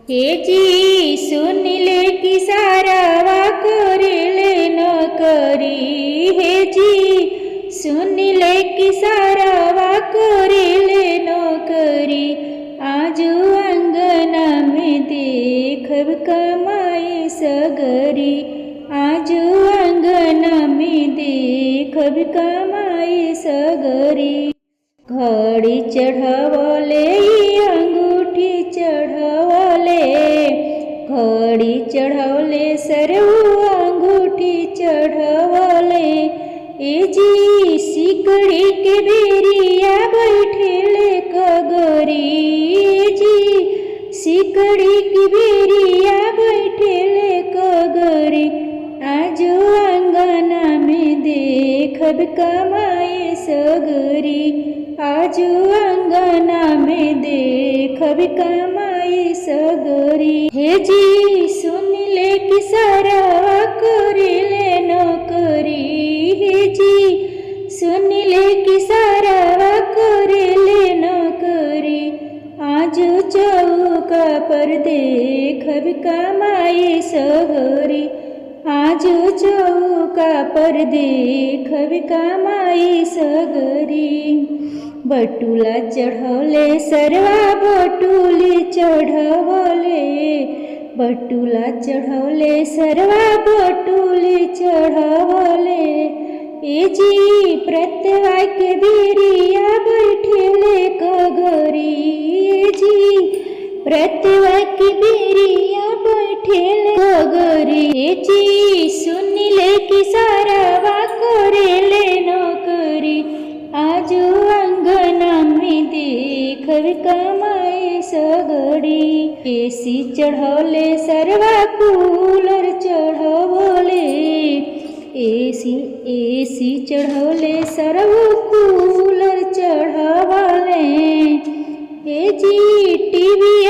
हे जी सुन ले कि सारावा करेले नौकरी। हे जी सुन ले कि सारावा करेले नौकरी। आजू अंगना में देखब कमाई सगरी। आजू अंगना में देखब कमाई सगरी। घड़ी चढ़वले अंगूठी चढ़वले। घड़ी चढ़वले सरऊ अंगूठी चढ़वले। ए जी सिकड़ी के बेरिया बैठेले कगरी। ए जी सिकड़ी के बेरिया बैठेले कगरी। आजू अंगना में देखब कमाई सगरी। आजू अंगना में देखब कमाई सगरी। हे जी सुन ले कि सारावा करेले नौकरी। हे जी सुन ले कि सारावा करेले नौकरी। आजू चौका पर देखब कमाई सगरी। आजू चौका पर देखब कमाई सगरी। बटुला चढ़वले सरवा बटुली चढ़वले। बटुला चढ़वले सरवा बटुली चढ़वले। ए जी प्रत्यवा के बेरिया बैठेले कगरी। ए जी प्रत्यवा के बेरिया बैठेले कगरी। ए जी सुन ले कि सारावा करेले नौकरी। आजू अंगना में देखब कमाई सगरी। एसी चढ़वले सरवा कूलर चढ़वले। एसी एसी चढ़वले सरवा कूलर चढ़वले। ए जी टीवी